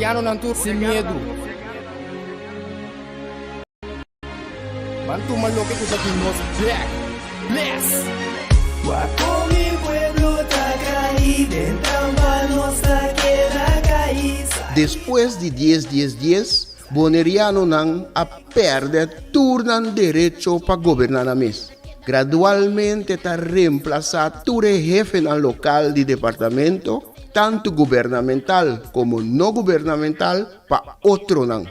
Bonerianonan tur sin miedu. Ban tuma loke ku ta di nos bek. Bless! Despues di dies dies dies, Bonerianonan a pèrdè tur nan derecho pa goberná nan mes. Gradualmente ta remplasá tur e hefenan lokal di departamento, tantu gubernamental komo no gubernamental, pa otronan.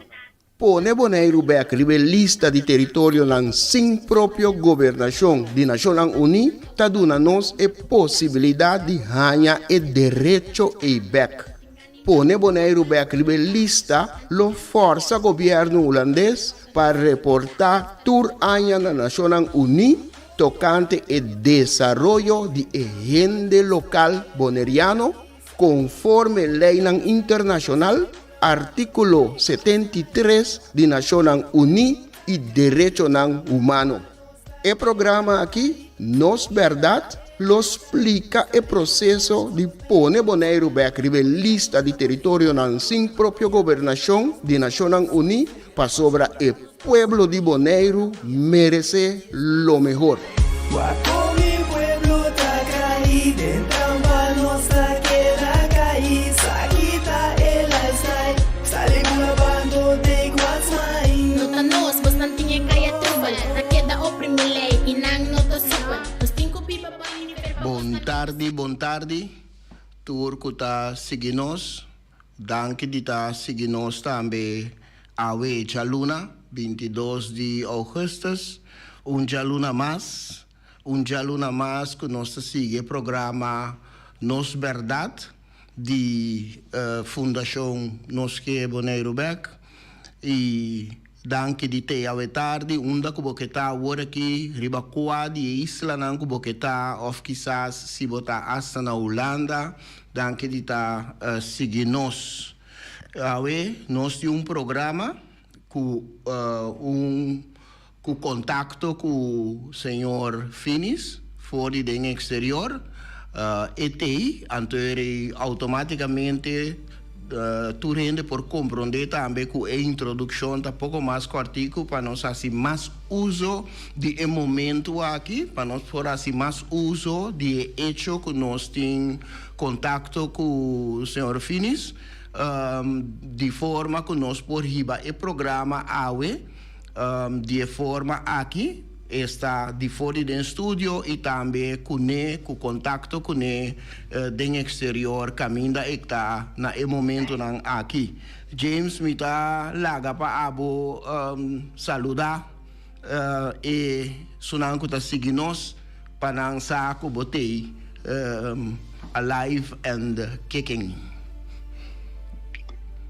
Pone Boneiru bèk riba e lista di teritorionan sin propio gobernashon di Nashonnan Uní ta duna nos e posibilidat di haña e derecho ei bèk. Pone Boneiru bèk riba e lista lo fòrsa gobièrnu hulandes pa reportá tur aña na Nashonnan Uní tokante e desaroyo di e hende lokal boneriano konforme leinan internashonal, artíkulo 73 di Nashonnan Uní i derechonan humano. E programa aki, Nos Bèrdat, lo splika e proseso di pone Boneiru bèk riba e lista di teritorionan sin propio gobernashon di Nashonnan Uní pasobra e pueblo di Boneiru meresé lo mehor. Bon tardi bon tardi tur ku ta sigui nos danki di ta sigui nos tambe awe djaluna 22 di augustus un djaluna mas un djaluna mas ku nos ta sigui e programa nos bèrdat di Fundashon Nos Ke Boneiru Bèk i danki di te awe tardi unda ku bo ke ta awor aki riba kua di e islanan ku bo ke ta òf kisas si bo ta asta na Hulanda danki di ta sigui nos. Awe nos tin un programa ku un ku kontakto ku señor Finis for di den eksterior e tei anto e outomátikamente tur hende por komprondé tambe ku e introdukshon ta poko mas kòrtiku pa nos hasi mas uso di e momentu aki pa nos por hasi mas uso di e echo ku nos tin kontakto ku señor Finis di forma ku nos por hiba e programa awe. Di e forma aki esta di for di den studio y tambe cune cu contacto cune den exterior caminda e ta na e momentonan aki. James mi ta laga pa abo saluda e sunan cu ta sigui nos pa nan sa cu bo tey alive and kicking.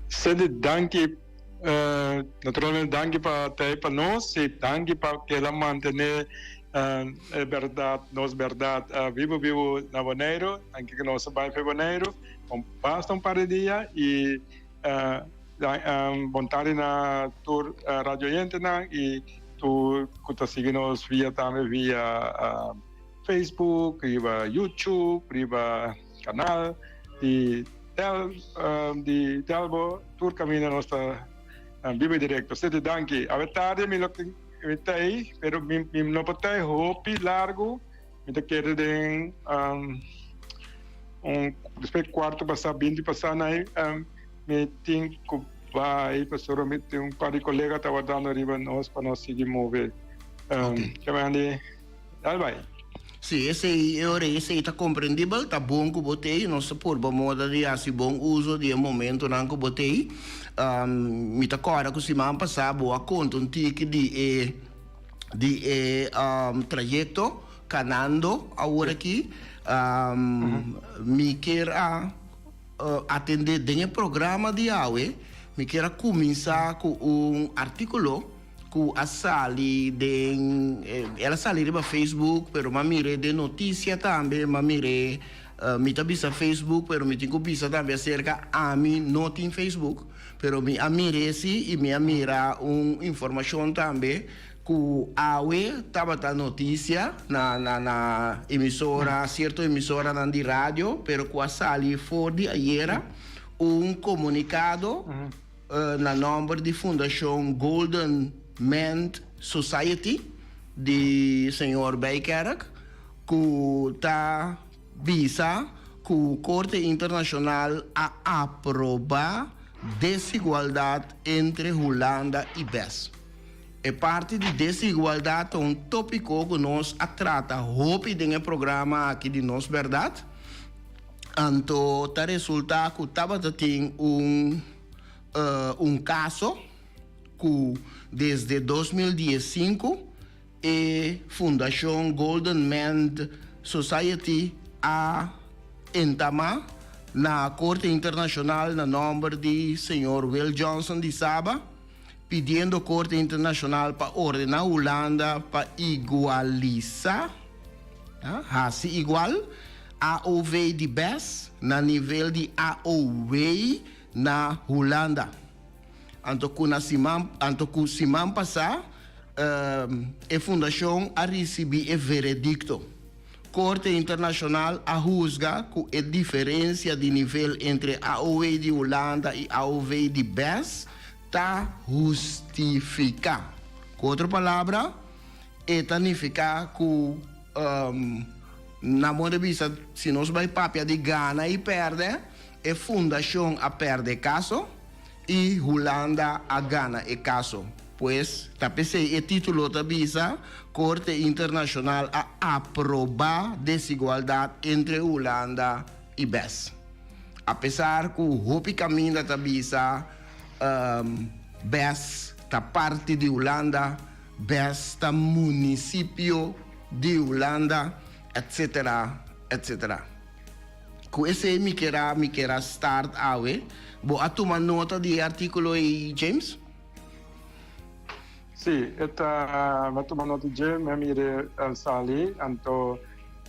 Cindy danki Naturalmente danki pa ta ei pa nos i danki pa keda mantené e bèrdat, nos bèrdat bibu bibu na Boneiru. Danki ku nos a bai for Boneiru un basta un par di dia i bon tardi na tur radio oyentenan i tur ku ta sigui nos via tambe via Facebook, riba YouTube, riba kanal di Tel di Telbo tur caminda nos ta biba directo. Sete danki. Awe tardi mi lo mi ta ei, pero mi mi no por ta ei hopi largo. Mi ta kere den un despues cuarto pasa binti pasa na ei mi tin cu bai pasobra mi tin un par di colega ta wardando riba nos pa nos sigui move. Kemandi dal bai. Sí, esei e ora esei ta komprendibel, ta bon ku bo t'ei, nos ta purba moda di hasi bon uso di e momentonan ku bo t'ei. Mi ta kòrda ku siman pasá bo a konta un tiki di e di e trayekto kanando awor aki. Mi kier a atendé den e programa di awe, mi kier a kuminsá ku un artíkulo. Ku a sali den, el a sali riba Facebook, pero m'a mir'é den notisia tambe, m'a mir'é, mi ta bisa Facebook, pero mi tin ku bisa tambe aserka ami no tin Facebook, pero mi a mir'é si i mi a mira un informashon tambe ku awe tabata notisia na na na emisora, sierto emisoranan di radio, pero ku a sali for di ayera. Un komunikado na nòmber di Fundashon Golden Mand Society di señor Bijkerk ku ta bisa ku Korte Internashonal a aprobá desigualdat entre Hulanda i bes. E parti di desigualdat ta un tópiko ku nos a trata hopi den e programa aki di Nos Bèrdat. Anto ta resultá ku tabata tin un un kaso ku desde 2015 e Fundashon Golden Mand Society a entamá na Korte Internashonal na nòmber di señor Will Johnson di Saba, pidiendo Korte Internashonal pa ordená Hulanda pa igualisá, hasi igual, AOV di bes na nivel di AOW na Hulanda. Anto ku na siman anto ku siman pasá e fundashon a risibí e veredikto. Korte Internashonal a husga ku e diferensia di nivel entre AOW di Hulanda i AOV di bes ta hustifiká. Ku otro palabra, e ta nifiká ku na modo di bisa si nos bai papia di gana i pèrdè, e fundashon a pèrdè e kaso i Hulanda a gana e kaso. Pues, ta p'esei e título ta bisa, Korte Internashonal a aprobá desigualdat entre Hulanda i bes. Apesar ku hopi kaminda ta bisa bes ta parti di Hulanda, bes ta munisipio di Hulanda, etc. Etc. Ku esei mi kier a mi kier a start awe. Bo a tuma nota di e artíkulo ei, James? Sí, e ta, mi a tuma nota dje, mi a mira el sali, anto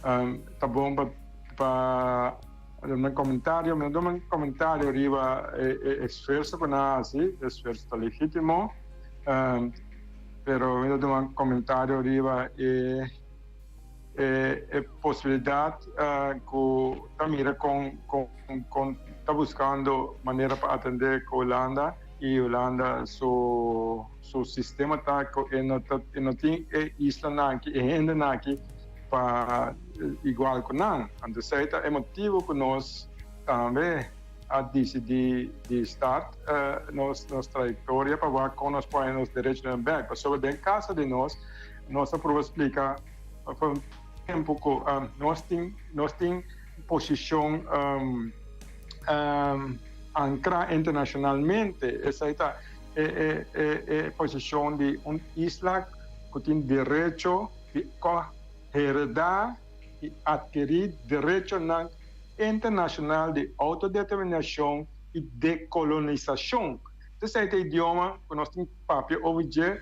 ta bon pa pa duna un komentario. Mi a duna un komentario riba e e esfuerso ku nan a hasi, e esfuerso ta legítimo, pero mi ta duna un komentario riba e e posibilidad cu ta mira con con ta buscando manera pa atende cu Hulanda y Hulanda su su sistema ta cu e no ta e no tin e islanan aki e hendenan aki pa igual cu nan. Anto esey ta e motibo cu nos tambe a dicidi di start nos nos trayectoria pa wak con nos por haya nos derechonan bek pasobra den caso di nos Nos a proba splika pa un tempu ku nos tin nos tin posishon ankrá internashonalmente. Esei ta e e e e posishon di un isla ku tin derecho di heredá i atkerí derechonan internashonal di outodeterminashon i dekolonisashon. Esei ta e idioma ku nos tin papia over dje.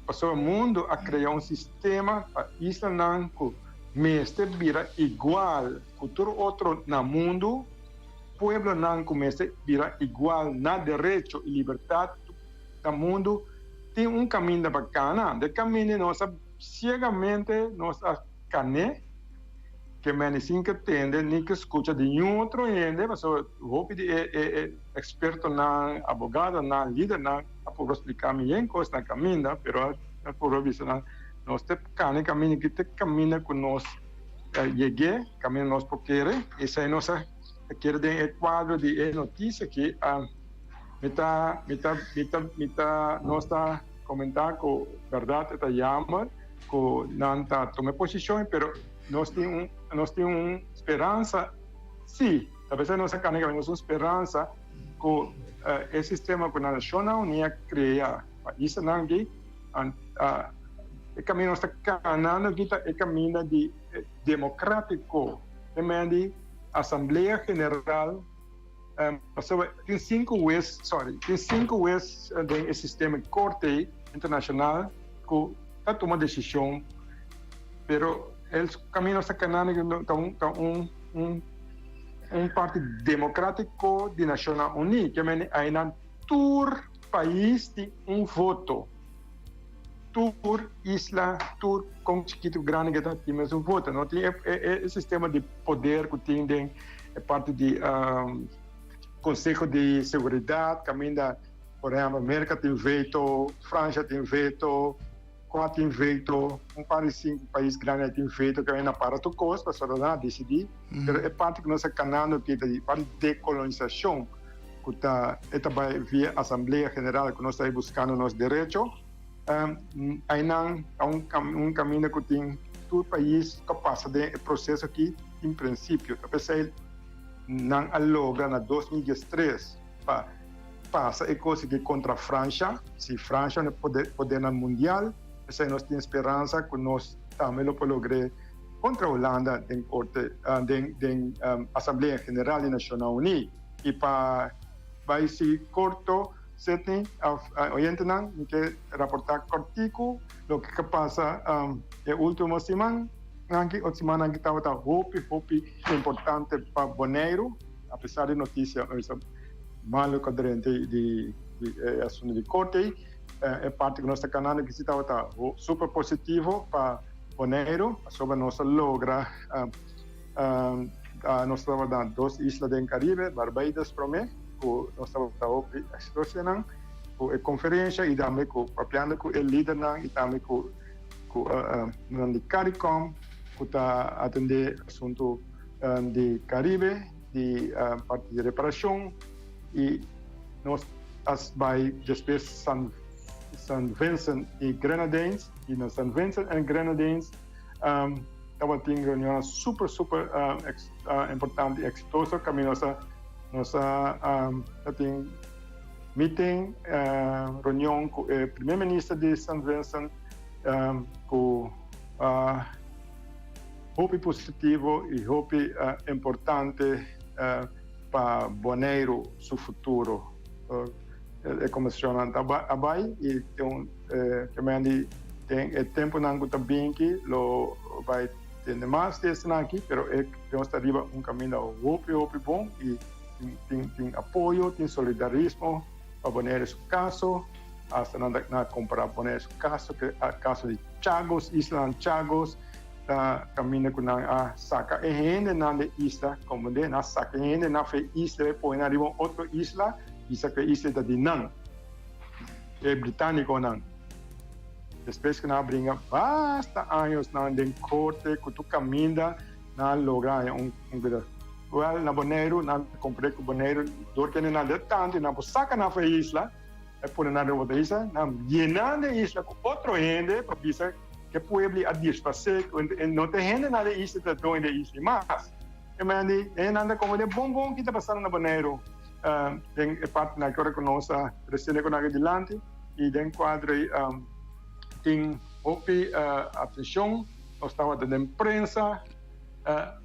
Pasobra mundu a krea un sistema pa islanan ku mester bira igual ku tur otro na mundu, pueblonan ku mester bira igual na derecho i libertat na mundu, tin un kaminda pa kana. De kaminda nos a siegamente nos a kané. Ke mende sin ke tende ni ke skucha di niun otro hende, pasobra hopi di e e e ekspertonan, abogadonan, lidernan a purba splika mi yen kos na kaminda, pero a purba bisa nan, nos ta kana e kaminda ki ta kaminda ku nos yeg'é, kaminda nos por kere, esei nos a kere den e kuadro di e notisia aki, mi ta mi ta mi ta mi ta nos ta komentá ku bèrdat e ta yammer. Ku nan ta tuma e posishon, pero nos tin un nos tin un speransa si, ta pesar nos a kana kaminda, nos un speransa ku e sistema ku Nashonnan Uní a krea pa islanan aki, e kaminda nos ta kanando aki ta e kaminda di demokratiko, e men di Asamblea General, pasobra tin sinku wes, sorry, tin sinku wes den e sistema di korte internashonal ku ta tuma desishon, pero e kaminda nos ta kanando ta un ta un un un parti demokratiko di Nashonnan Uní, ke mende ainan tur pais tin un voto, tur isla, tur kon chikitu ku grandi ke ta tin mesun voto, no tin e e sistema di poder ku tin den e parti di. Konseho di Seguridat kaminda por ehèmpel Merka tin veto, Fransha tin veto, Kua tin veto, un par di sinku pais grandi ai tin veto ku a para tur kos pasobra nan a disidí. Pero e parti ku nos ta kanando aki ta di parti dekolonisashon ku ta e ta bai via Asamblea General ku nos ta buskando nos derecho. Ainan ta un kaminda ku tin tur pais ku a pasa den e proseso aki tin prinsipio. Ta p'esei nan a logra na 2013 pa pasa e kos aki kontra Fransha. Si Fransha no e podernan mundial, p'esei nos tin speransa ku nos tambe lo por logr'é kontra Hulanda den korte den Asamblea General di Nashonnan Uní. I pa bai si korto Sidney of oyentenan, mi ke raportá kòrtiku loke ke pasa e último siman aki. Ot simannan aki tabata hopi hopi importante pa Boneiru, apesar di notisia malu ku a drenta di e asuntu di korte ei. E parti ku nos ta kanando aki si tabata super positivo pa Boneiru, pasobra nos a logra Nos tabata na dos isla den Caribe, Barbados prome, cu nos tabata hopi exitoso nan cu e conferencia y tambe cu papiando cu e lidernan y tambe cu cu nan di Caricom cu ta atende asunto di Caribe di parti di reparacion y nos a bay despues San San Vincent y Grenadines y na San Vincent and Grenadines Tabatin reunionnan super super importante y exitoso caminda nos a nos a tin meeting reunion cu e primer minister di Saint Vincent cu hopi positivo y hopi importante pa Boneiru su futuro. E conversacionnan ta a bay y tin un Den e tempunan ku ta binki lo bai tende mas di esnan aki, pero e nos ta riba un kaminda hopi hopi bon i tin tin apoyo, tin solidarismo pa Bonaire su kaso, asta nan ta nan a kompara Bonaire su kaso ku e kaso di Chagos, islanan Chagos ta kaminda ku nan a saka e hendenan di e isla, komprende, nan a saka e hendenan for e isla i pone nan riba un otro isla, bisa ku e isla ta di nan, e britanikonan. Despues ku nan a bringa basta añosnan den korte ku tur kaminda nan a logra haña un un Wèl, na Boneiru nan a kompré ku Boneiru dor kende nan den tantu i nan por saka nan for e isla e pone nan riba otro isla, nan yena den isla ku otro hende pa bisa ku e pueblo a displase ku no ta e hendenan den isla ta doño den isla mas. E manera di e hendenan ta komprendé bon bon ki ta pasando na Boneiru den e partinan ku ora ku nos a resende ku nan aki dilanti. I den kuadro ei tin hopi atenshon. Nos tabata den prensa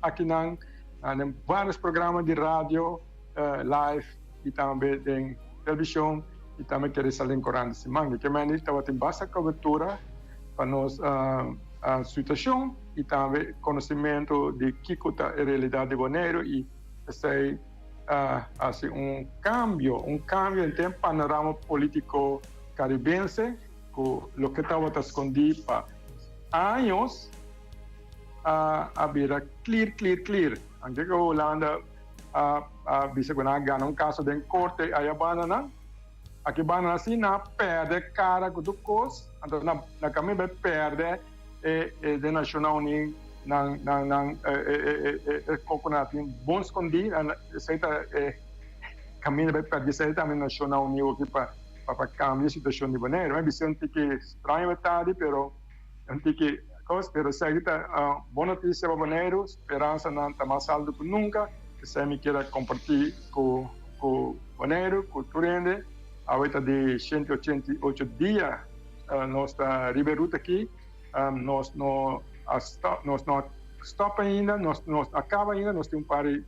akinan, den vários programa di radio live i tambe den televishon i tambe kere sali den korant di siman. Di ke manera tabatin basta kobertura pa nos situashon i tambe konosementu di kiko ta e realidat di Boneiru i esei a hasi un kambio, un kambio henter panorama polítiko karibense ku loke tabata skondí pa años a a bira klir klir klir. Anke ku Hulanda a a bisa ku nan a gana un kaso den korte aya banda nan, aki banda nan si nan a pèrdè kara ku tur kos, anto nan nan kaminda bai pèrdè e e den Nashonnan Uní nan nan nan e e e e koko nan a tin bon skondí esei ta e kaminda bai pèrdí esei tambe Nashonnan Uní oki pa pa kambia e situashon di Boneiru. Mi bisa un tiki straño e tardi pero un tiki kos pero esaki ta bon notisia pa Boneiru, speransanan ta mas altu ku nunka, esei mi kier a kompartí ku ku Boneiru ku tur hende. Awe ta di 188 dia Nos ta riba e ruta aki, nos no a stop, nos no a stop ainda, nos no a caba ainda, nos tin un par di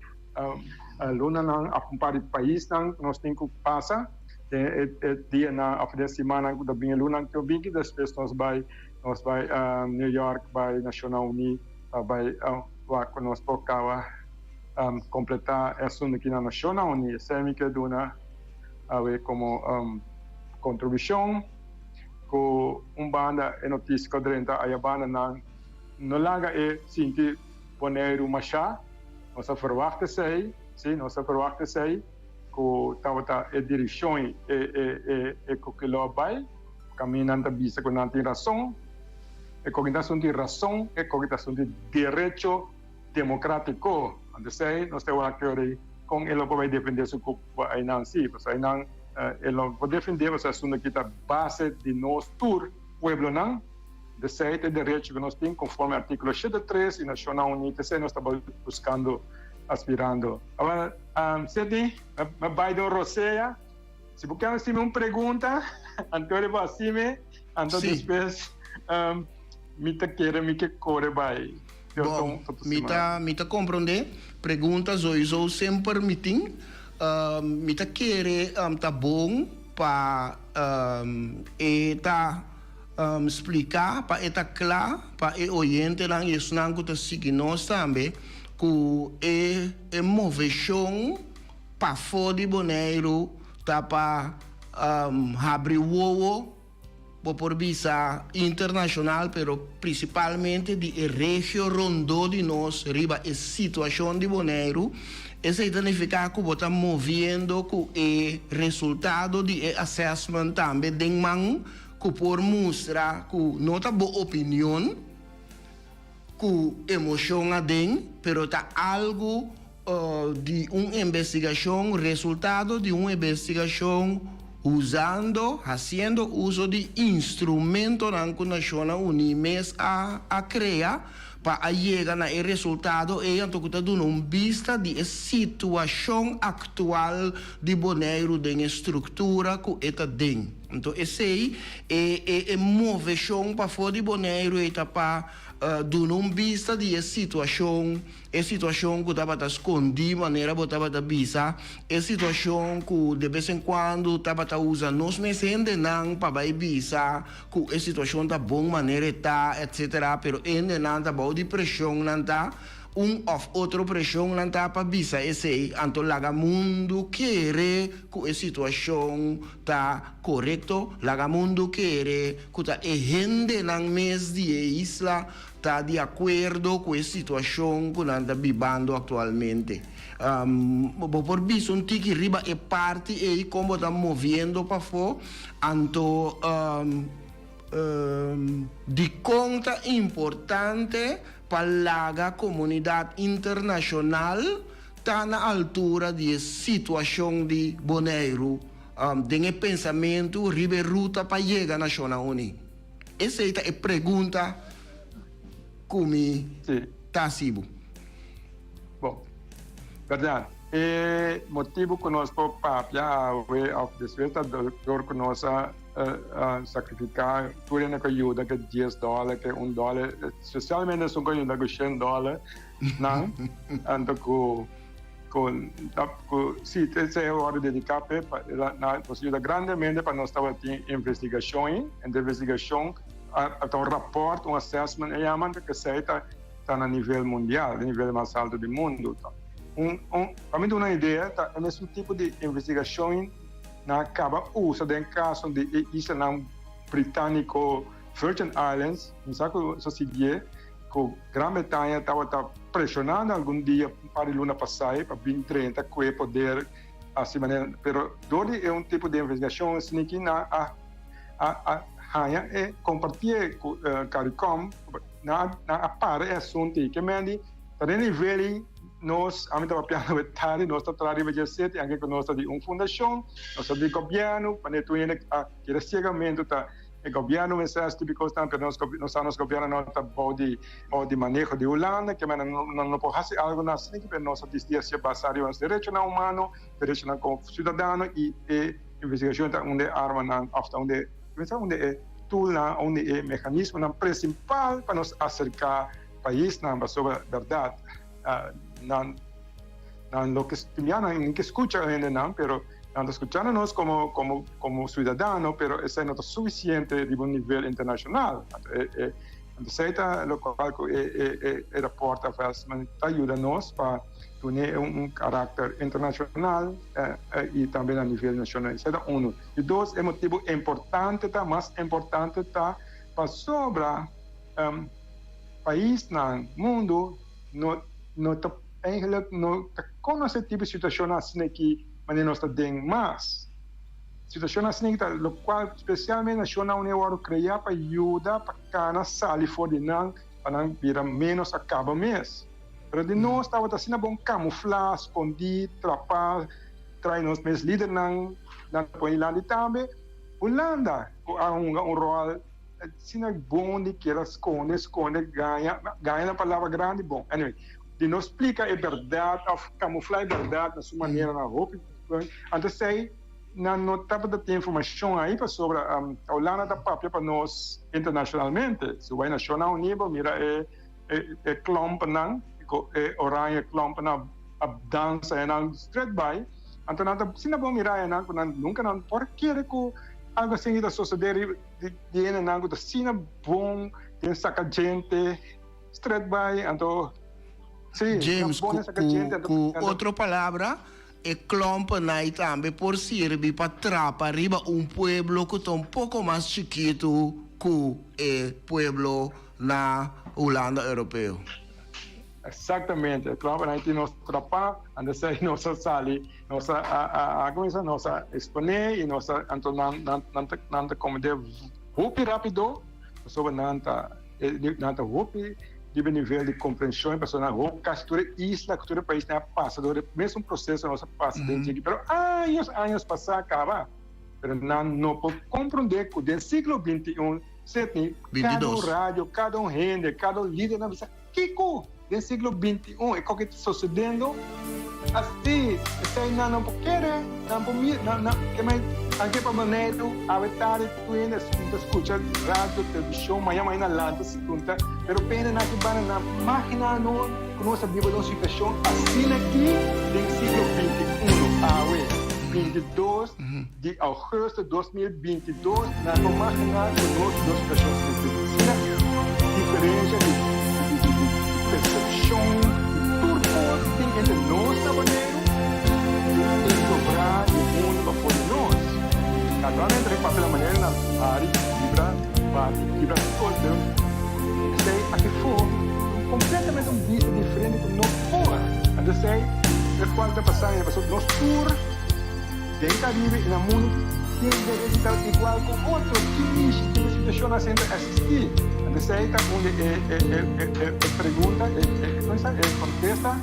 lunanan of un par di paisnan cu nos tin cu pasa den e dianan of den simannan cu ta bini, e lunanan cu ta bini, despues nos bay nos bay New York, bay Nacionnan Uni pa bay wak cu nos por caba completa e asunto aki na Nacionnan Uni. Esey mi ke duna awe como contribucion. Ku un banda e notisia ku a drenta aya banda nan no laga e sinti Boneiru mashá. Nos a ferwagt esei, sí, nos a ferwagt esei. ku tabata e direkshon e e e e ku ke lo a bai. Kaminda nan ta bisa ku nan tin rason, e koki ta asuntu di rason, e koki ta asuntu di derecho demokratiko. Anto esei nos ta wak yori kon e lo por bai defende su kupa einan si, pasobra einan e lo por defende pasobra asuntu aki ta base di nos tur pueblonan. Anto esei ta e derecho ku nos tin konforme artíkulo 73 di Nashonnan Uní, ta esei nos ta buskando, aspirando. Awor, Sidney, mi a bai den un rosea. Si bo kier hasi mi un pregunta, anto bo hasi mi, anto despues mi ta kere mi ke kore bai. Bon, mi ta mi ta komprondé. Pregunta soiso semper mi tin. Mi ta kere ta bon pa e ta spliká, pa e ta kla pa e oyentenan i esnan ku ta sigui nos tambe ku e e moveshon Pafó di Boneiru ta pa habri wowo, bo por bisa internashonal, pero prinsipalmente di e regio rondó di nos riba e situashon di Boneiru. Esei ta nifiká ku bo ta moviendo ku e resultado di e assessment tambe den man ku por mustra ku no ta bo opinion, ku emoshon aden, pero ta algu di un investigashon, resultado di un investigashon usando, hasiendo uso di instrumentonan ku Nashonnan Uní mes a a krea pa a yega na e resultado ei, anto ku ta duna un bista di e situashon aktual di Boneiru den e struktura ku e ta den. Anto esei e e e moveshon pafó di Boneiru ei ta pa duna un bista di e situashon, e situashon ku tabata skondí manera bo tabata bisa, e situashon ku de bes en kuando tabata usa nos mes hendenan pa bai bisa ku e situashon ta bon manera e ta etsetera, pero e hendenan ta bou di preshon nan ta. Un of otro preshon nan ta pa bisa esei, anto laga mundu kere ku e situashon ta korekto, laga mundu kere ku ta e hendenan mes di e isla ta di akuerdo ku e situashon ku nan ta bibando aktualmente. Bo por bisa un tiki riba e parti ei kon bo ta moviendo pafó, anto dikon ta importante pa laga komunidat internashonal ta na altura di e situashon di Boneiru den e pensamentu riba e ruta pa yega Nashonnan Uní? Esei ta e pregunta ku mi ta hasi bo. Bon, bèrdat. E motibu ku nos por papia awe òf despues ta dor ku nos a sakrifiká tur hende ku a yuda ku dies dòler, ku un dòler, spesialmente esun ku a yuda ku shen dòler nan, anto ku ku ku si esei a wòrdu dediká p'e pa nos yuda grandemente pa nos tabatin investigashon ei, enta investigashon ta un rapòrt, un assessment e yama, anto esei ta ta na nivel mundial, e nivel mas alto di mundu. Un, un, pa mi duna un idea, ta e mesun tipo di investigashon nan a kaba usa den kaso di e islanan britániko Virgin Islands, mi sa ku sa siguié ku Gran Bretaña tabata preshonando algun dia, un par di luna pasá pa bin drenta ku e poder hasi manera, pero dor di e un tipo di investigashon esaki nan a a a haña e kompartié ku Caricom. Nan a para e asuntu ei. Ke men di, ta den nivel ei nos, ami ta papiando awe tardi, nos ta traha riba dje seti, anke ku nos ta di un fundashon, nos ta di gobièrnu, manera tur hende a kere siegamentu ta e gobièrnu mester hasi tipo kosnan, pero nos nos sa nos gobièrnu no ta bou di bou di maneho di Hulanda, ke men nan no por hasi algu na asina, pero nos a disidi hasi basá riba nos derechonan humano, derechonan komo siudadano i e investigashon ta un di e armanan òf ta un di e. Mester unda e toolnan, unda e mecanismonan principal pa nos acerca paisnan pasobra berdad nan nan lo ke ya nan ke scucha hendenan pero nan ta scuchando nos como como como ciudadano pero esey no ta suficiente riba un nivel internacional anto esey ta locual cu e e e rapport ta ta yuda nos pa Dun'é un karakter internashonal i tambe na nivel nashonal. Esei ta unu. Di dos, e motibu importante ta, mas importante ta pasobra paisnan mundu no no ta eigenlijk no ta konosé tipo situashonnan asina aki. manera nos ta den mas. Situashon asina ta lokual spesialmente Nashonnan Uní a wòrdu kreá pa yuda pa kana sali for di nan pa nan bira ménos a kaba mes. Pero di nos tabata asina bon kamuflá, skondí, trapá, trae nos mes lidernan nan ta pone dilanti tambe. Hulanda ku a hunga un ròl asina bon di kier a skonde, skonde, gaña, gaña na palabra grandi, bon, anyway, di no splika e bèrdat òf kamuflá e bèrdat na su manera na hopi. Anto esei nan no tabata tin informashon ai pasobra Hulanda ta papia pa nos internashonalmente. Si bo bai Nashonnan Uní bo mira e e klompennan, e oranje klompennan a dansa enan stret bai. Anto nan ta asina bon mira enan ku nan nunka nan por kere ku algu asin ta sosode riba di hendenan ku ta asina bon den saka djente stret bai. Anto si James, bon den saka djente anto ku otro palabra e klompennan tambe por sirbi pa trapa riba un pueblo ku ta un poko mas chikitu ku e pueblo na Hulanda Europeo. Exactamente, e klompennan tin nos trapa, anto esei nos a sali, nos a a a kuminsa, nos a exponé i nos a anto nan nan nan ta nan ta komprendé hopi rápido pasobra nan ta nan ta hopi riba e nivel di komprenshon i pasobra nan hopi kasi tur e isla ku tur e paisnan a pasa dor e mesun proseso nos a pasa den dje pero años años pasá kaba pero nan no por komprendé ku den siglo 21 Sidney, kada un radio, kada un hende, kada un lider nan bisa, Kiko? Den siglo 21 e koke ta sosediendo? Asi, esei nan no por kere, nan por mira, nan, nan, ke mai, anke pa Boneiru, awe tardi tur hende ta skucha radio, televishon, maña maña nan lanta si punta, pero pena nan ki banda nan magina no ku nos a biba den un situashon asina aki den siglo 21, awe, 22. Di augustus 2022 nan no magina cu nos dos situacion sina diferencia di percepcion di tur cos tin entre nos na Boneiru y e sobra di mundo pafo di nos. Naturalmente riba papia na manera nan hari, kibra, bati, kibra tur cos pero esey aki fo ta completamente un bista diferente cu no por. Anto esey e cual ta pasando pasobra nos tur. Den Caribe i na mundu tin derecho ta igual ku otro. Ki mishi tin e situashon asina ta eksistí? Anto esei ta un di e e pregunta, e e kontesta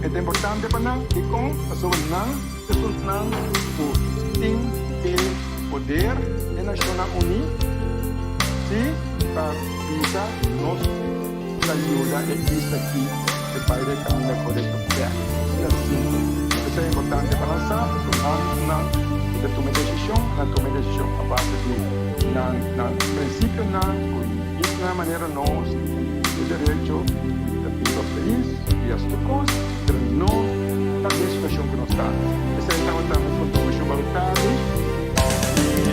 e ta importante pa nan. Dikon? Pasobra nan ta esunnan ku tin e poder den Nashonnan Uní si pa bisa nos ta yuda e isla aki e bai den kaminda korekto bèk. Asina simpel. Esei ta importante pa nan sa, pasobra nan nan ku ta tuma e desishon, nan tuma e desishon a base di nan nan prinsipionan ku isla manera nos tin e derecho di ta biba felis i hasi tur kos, pero no ta den situashon ku nos ta. Esei tabata mi kontribushon pa tardi i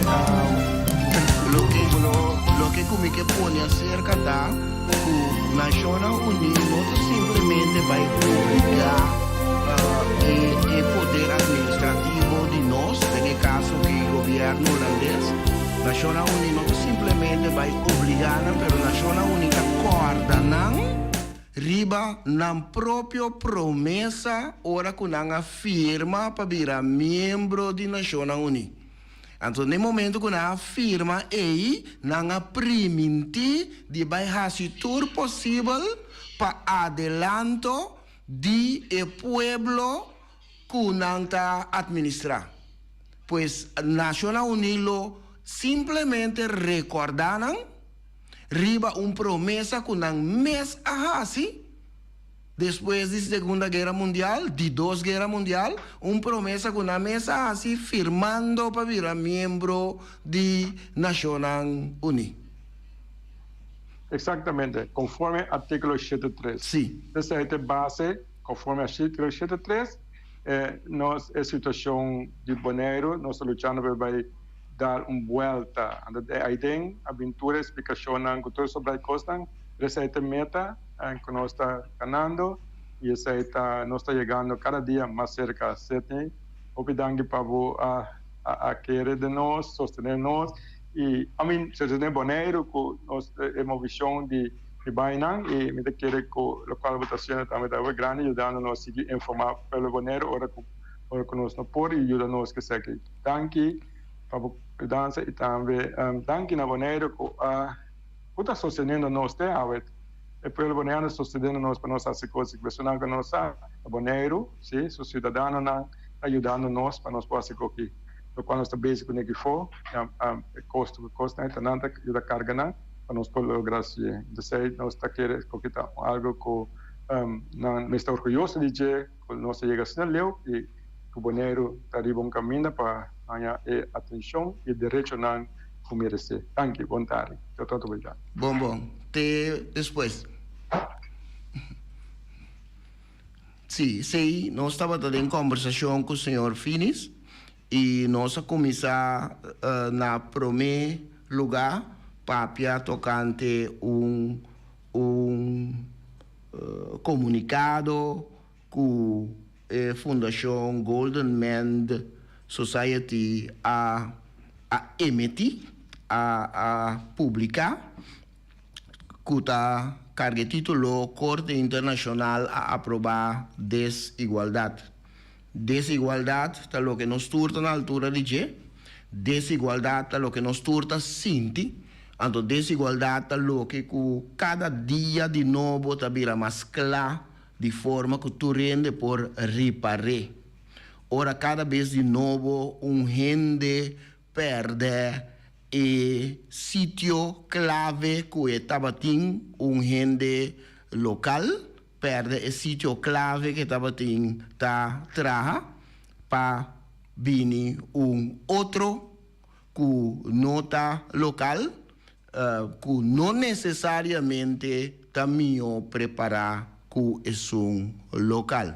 Loke loke ku mi ke pone aserka ta ku Nashonnan Uní no ta simplemente bai obligá e e poder administrativo di nos, den e kaso ki gobièrnu hulandes. Nashonnan Uní no ta simplemente bai obligá nan, pero Nashonnan Uní ta kòrda nan riba nan propio promesa ora ku nan a firma pa bira miembro di Nashonnan Uní. Anto n'e momento ku nan a firma ei, nan a primintí di bai hasi tur posibel pa adelanto di e pueblo ku nan ta atministrá. Pues Nashonnan Uní lo simplemente rekordá nan riba un promesa ku nan mes a hasi. Despues di Segunda Guera Mundial, di Dos Guera Mundial, un promesa ku nan mes a hasi firmando pa bira miembro di Nashonnan Uní. Eksaktamente, konforme artíkulo 73. Sí. Esei ta e base, konforme artíkulo 73, e nos e situashon di Boneiru, nos ta luchando pa e bai dar un buelta. Anto aiden a bin tur e splikashonnan ku tur sobra e kosnan, pero esei ta e meta. Cu nos ta ganando y esey ta nos ta yegando cada dia mas cerca. Sidney, hopi danki pa bo a a kere den nos, sostene nos y I mean sostene Boneiru cu nos e movicion di di bainan y mi ta kere cu locual bo ta haciendo tambe ta hopi grandi yudando nos sigui informa pueblo Boneiru ora cu. ora ku nos no por i yuda nos ku esaki. Danki pa bo yudansa i tambe danki na Boneiru ku a ku ta sosteniendo nos te awe. E pueblo boneiano ta sosteniendo nos pa nos hasi kos i esunnan ku no sa na Boneiru si su siudadanonan ta yudando nos pa nos por hasi koki lokual nos ta bezig ku Nekifo e kosto ku kosnan ta nan ta yuda karga nan pa nos por logra hasi. Entonces nos ta kere koki ta algo ku nan mester orguyoso di dje ku nos a yega asina leu i ku Boneiru ta riba un kaminda pa haña e atenshon i derechonan ku meresé. Danki, bon tardi. Tjò tantu bo dja. Bon bon. Te despues. Sí, sí, nos tabata den kòmbersashon ku señor Finis i nos a kuminsá na promé lugá papia tokante un un komunikado ku e fundashon Golden Mend Society a a emití, a a publiká, ku ta karga e título Korte Internashonal a aprobá desigualdat. Desigualdat ta loke nos tur ta na altura di dje, desigualdat ta loke nos tur ta sinti, anto desigualdat ta loke ku kada dia di nobo ta bira mas kla di forma ku tur hende por ripar'é. Ora kada bes di nobo un hende pèrdè e sitio klave ku e tabatin, un hende lokal pèrdè e sitio klave ku e tabatin ta traha pa bini un otro ku no ta lokal, ku no nesesariamente ta mihó prepará ku esun lokal.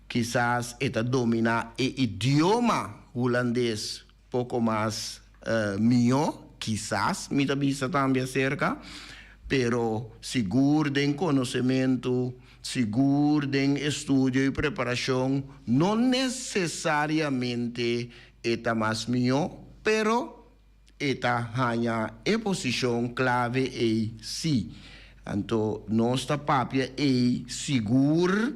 Kisas e ta dominá e idioma hulandes poko mas mihó, kisas mi ta bisa tambe aserka, pero sigur den konosementu, sigur den estudio i preparashon no nesesariamente e ta mas mihó, pero e ta haña e posishon klave ei sí. Anto nos ta papia ei sigur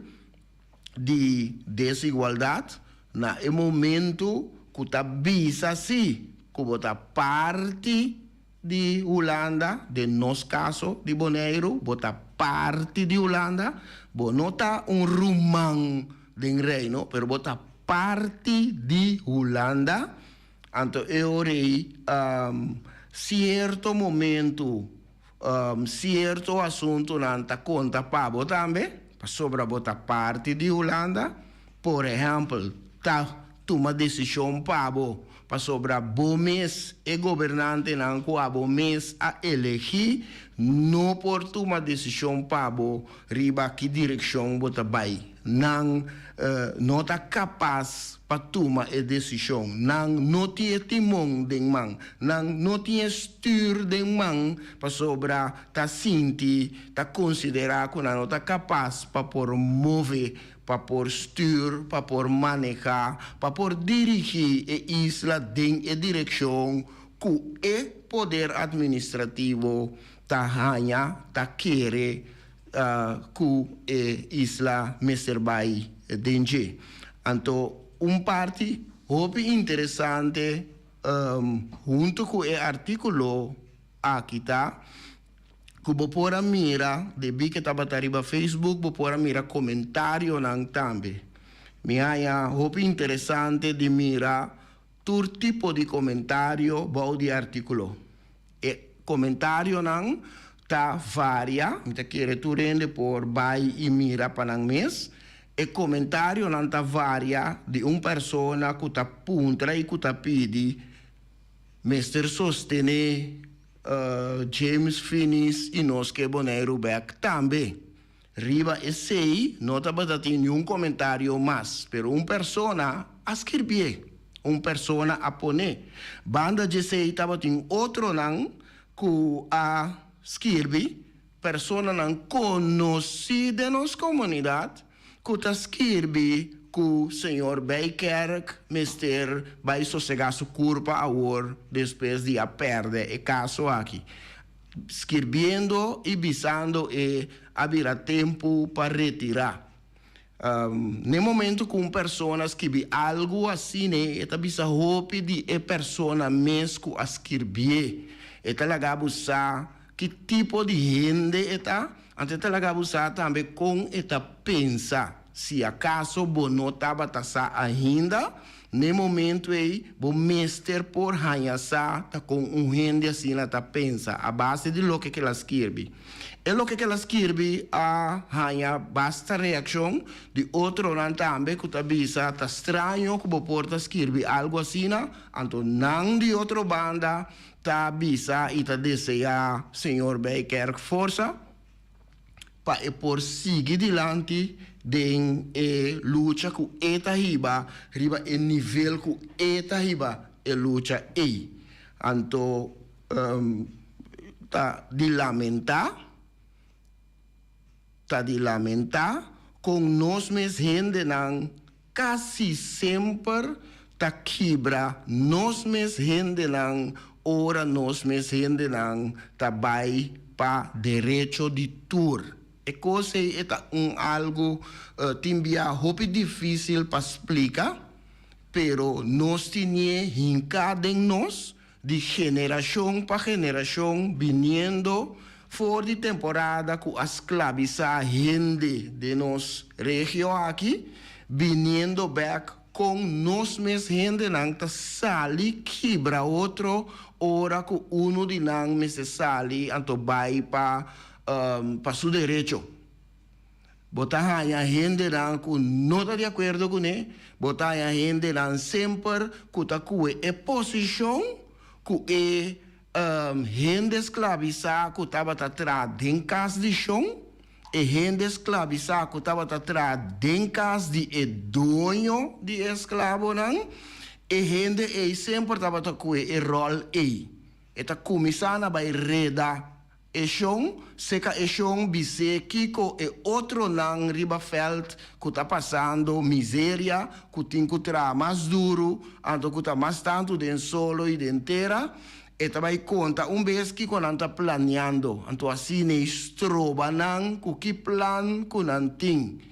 di desigualdat na e momentu ku ta bisa sí ku bo ta parti di Hulanda, den nos kaso di Boneiru, bo ta parti di Hulanda, bo no ta un ruman den Reino, pero bo ta parti di Hulanda. Anto e ora ei sierto momentu, sierto asuntunan ta konta pa bo tambe, pasobra bo ta parti di Hulanda. Por ehèmpel, ta tuma desishon pa bo, pasobra bo mes, e gobernantenan ku abo mes a elegí, no por tuma desishon pa bo riba ki direkshon bo ta bai. Nan no ta kapas pa tuma e desishon. Nan no tin e timon den man. Nan no tin e stür den man pasobra ta sinti, ta konsiderá ku nan no ta kapas pa por move, pa por stür, pa por manehá, pa por dirigí e isla den e direkshon ku e poder atministrativo ta haña, ta kere ku e isla mester bai den dje. Anto un parti hopi interesante huntu ku e artíkulo aki ta ku bo por a mira, debí ku e tabata riba Facebook, bo por a mira komentarionan tambe. Mi haña hopi interesante di mira tur tipo di komentario bou di e artíkulo. E komentarionan ta varia, mi ta kere tur hende por bai i mira pa nan mes. E komentarionan ta varia di un persona ku ta puntra i ku ta pidi mester sostené James Finies i nos ke Boneiru bèk tambe. Riba esei no tabata tin niun komentario mas, pero un persona a skirbié, un persona a poné. Banda djesei tabatin otronan ku a skirbi, personanan konosí den nos komunidat ku ta skirbi ku señor Bijkerk mester bai sosegá su kurpa awor despues di a pèrdè e kaso aki. Skirbiendo i bisando e a bira tempu pa retirá. N'e momento ku un persona skibi algu asina e ta bisa hopi di e persona mes ku a skirbié. E ta laga bo sa ki tipo di hende e ta, anto e ta laga bo sa tambe kon e ta pensa. Si akaso bo no tabata sa ainda, n'e momento ei bo mester por haña sa ta kon un hende asina ta pensa a base di loke ku el a skirbi. E loke ku el a skirbi a haña basta reakshon di otronan tambe ku ta bisa ta straño ku bo por ta skirbi algu asina, anto nan di otro banda ta bisa i ta deseá señor Bijkerk forsa pa e por sigui dilanti den e lucha ku e ta hiba riba e nivel ku e ta hiba e lucha ei. Anto Ta di lamentá, ta di lamentá kon nos mes hendenan kasi semper ta kibra nos mes hendenan ora nos mes hendenan ta bai pa derecho di tur. E kos ei e ta un algu tin bia hopi difísil pa splika, pero nos tinié hinká den nos Di generashon pa generashon biniendo for di temporada ku a sklabisá hende den nos regio aki, biniendo bèk kon nos mes hendenan ta sali kibra otro ora ku unu di nan mester sali anto bai pa pa su derecho. Bo ta haña hendenan ku no ta di akuerdo kuné, bo ta haña hendenan semper ku ta kue e posishon ku e hende sklabisá ku tabata traha den kas di shon, e hende sklabisá ku tabata traha den kas di e doño di e esklabonan, e hende ei semper tabata kue e ròl ei. E ta kuminsá na bai reda E shon seka e shon bis'é kiko e otronan riba fèlt ku ta pasando miseria, ku tin ku traha mas duru, anto ku ta mas tantu den solo i den tera. E ta bai konta un bes kiko nan ta planiando, anto asina ei stroba nan ku ki plan ku nan tin.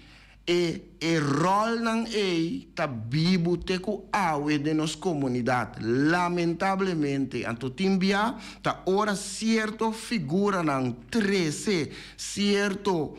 E e ròlnan ei ta bibu te ku awe den nos komunidat, lamentablemente. Anto tin bia ta ora sierto figuranan trese sierto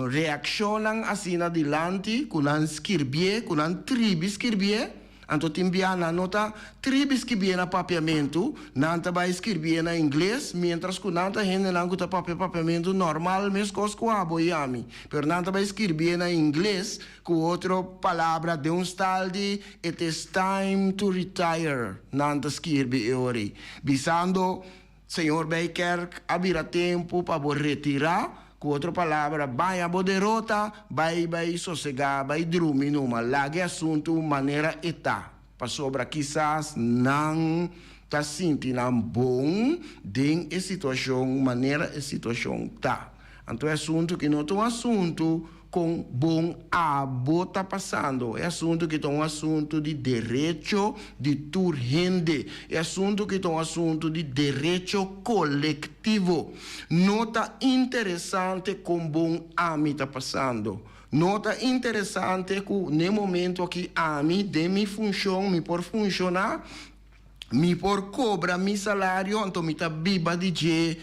reakshonnan asina dilanti ku nan skirbié, ku nan tribi skirbié. Anto tin bia nan no ta tribi skirbié na papiamentu, nan ta bai skirbié na ingles, mientras ku nan ta hendenan ku ta papia papiamentu normal meskos ku abo i ami. Pero nan ta bai skirbié na ingles ku otro palabra den un stal di it is time to retire nan ta skirbi e ora ei, bisando, Señor Bijkerk, a bira tempu pa bo retirá, ku otro palabra, baña bo derota, bai bai sosegá, bai drumi numa, laga e asuntu manera e ta, pasobra kisas nan ta sinti nan bon den e situashon manera e situashon ta. Anto e asuntu ki no ta un asuntu kon bon abo ta pasando. E asuntu ki ta un asuntu di derecho di tur hende. E asuntu ki ta un asuntu di derecho kolektivo. No ta interesante kon bon ami ta pasando. No ta interesante ku n'e momento aki ami den mi funshon mi por funshoná. Mi por cobra mi salario anto mi ta biba di dje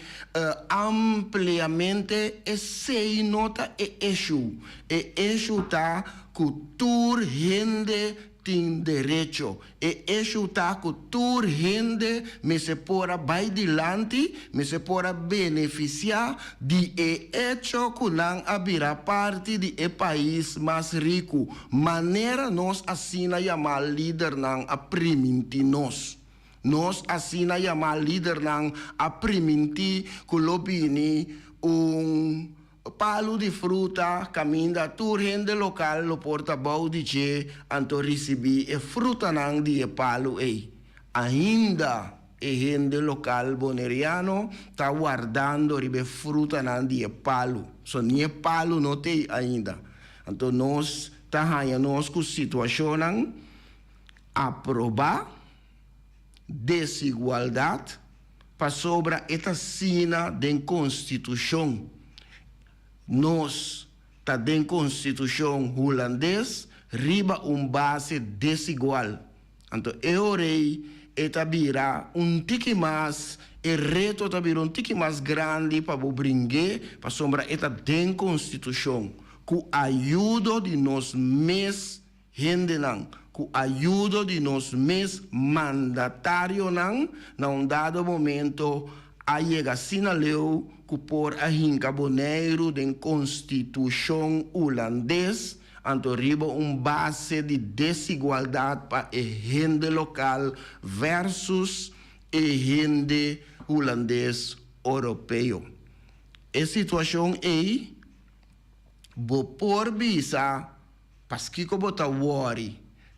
ampliamente, esey no ta e issue. E issue ta cu tur hende tin derecho. E issue ta cu tur hende mester por a bay dilanti, mester por a beneficia di e hecho cu nan a bira parti di e pais mas ricu. Manera nos asina yamá lidernan a primintí nos. Nos asina yamá lidernan a primintí ku lo bini un palu di fruta kaminda tur hende lokal lo por ta bou di dje anto risibí e frutanan di e palu ei. Ainda e hende lokal boneriano ta wardando riba e frutanan di e palu. So ni e palu no t'ei ainda. Anto nos ta haña nos ku situashonnan aprobá desigualdat pasobra e ta asina den konstitushon. Nos. Ta den konstitushon hulandes riba un base desigual. Anto e ora ei e ta bira un tiki mas, e reto ta bira un tiki mas grandi pa bo bring'é, pasobra e ta den konstitushon, ku ayudo di nos mes hendenan, ku ayudo di nos mes mandatarionan, na un dado momento a yega asina leu ku por a hinka Boneiru den konstitushon hulandes, anto riba un base di desigualdat pa e hende lokal versus e hende hulandes oropeo. E situashon ei bo por bisa paskiko bo ta wòri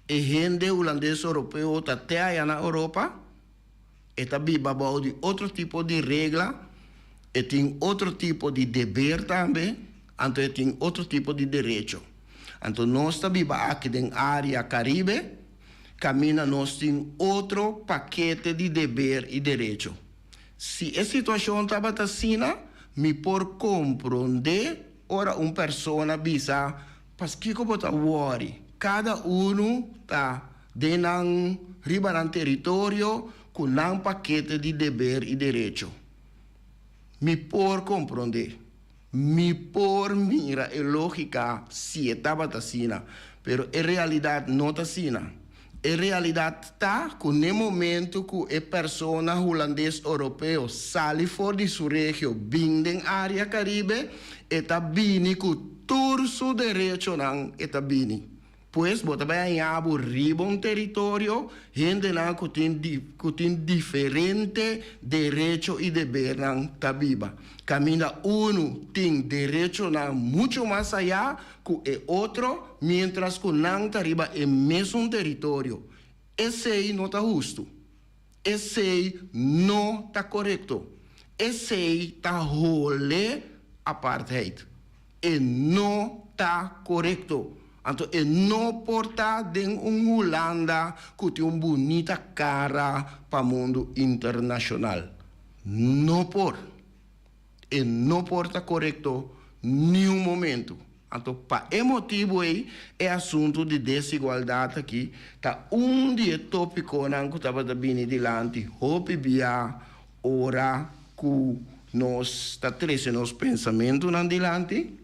e hende hulandes oropeo ta te aya na Oropa? E ta biba bou di otro tipo di regla, e tin otro tipo di deber tambe, anto e tin otro tipo di derecho. Anto nos ta biba aki den área Karibe, kaminda nos tin otro pakete di deber i derecho. Si e situashon tabata asina, mi por komprondé ora un persona bisa, Paskiko bo ta wòri? Kada unu ta den nan riba nan teritorio ku nan pakete di deber i derecho. Mi por komprondé. Mi por mira e lógika si e tabata asina, pero e realidat no ta asina. E realidat ta ku n'e momentu ku e persona hulandes oropeo sali for di su regio bin den área Karibe, e ta bini ku tur su derechonan e ta bini. Pues bo ta bai haña bo riba un teritorio hendenan ku tin ku tin diferente derecho i debernan ta biba. Kaminda unu tin derechonan mucho mas ayá ku e otro miéntras ku nan ta riba e mesun teritorio. Esei no ta hustu. Esei no ta korekto. Esei ta hole apartheid. E no ta korekto. Anto e no por ta den un Hulanda ku tin un bunita kara pa mundu internashonal. No por. E no por ta korekto niun momentu. Anto pa e motibu ei e asuntu di desigualdat aki ta un di e topikonan ku tabata bini dilanti hopi bia ora ku nos ta trese nos pensamentunan dilanti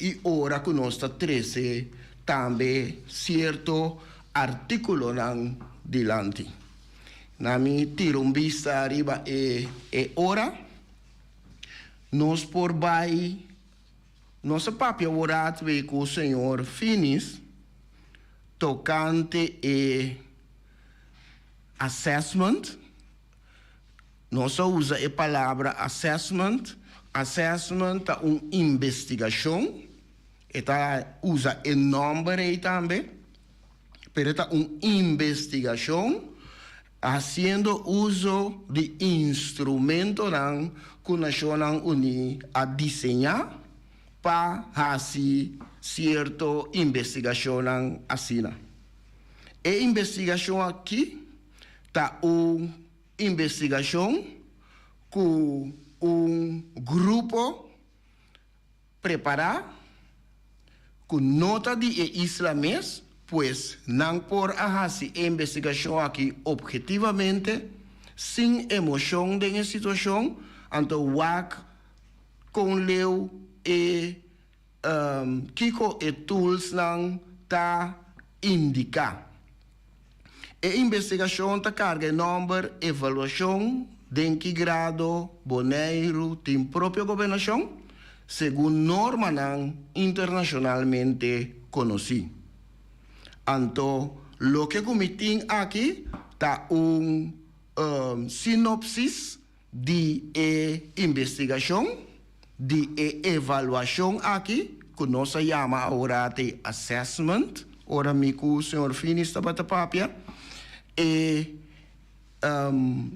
i ora ku nos ta trese tambe sierto artíkulonan dilanti. Na mi tira un bista riba e e ora, nos por bai, nos a papia awor atwe ku señor Finis tokante e assessment. Nos a usa e palabra assessment. Assessment ta un investigashon. E ta usa e nòmber ei tambe, pero e ta un investigashon hasiendo uso di instrumentonan ku Nashonnan Uní a diseñá pa hasi sierto investigashonnan asina. E investigashon aki ta un investigashon ku un grupo prepará ku no ta di e isla mes, pues nan por a hasi e investigashon aki ophetivamente, sin emoshon den e situashon, anto wak kon leu e kiko e toolsnan ta indiká. E investigashon ta karga e nòmber Evaluashon den ki grado Boneiru tin propio gobernashon, segun normanan internashonalmente konosí. Anto loke ku mi tin aki ta un sinopsis di e investigashon, di e evaluashon aki, ku nos a yama awor te assessment, ora mi ku señor Finis tabata papia, e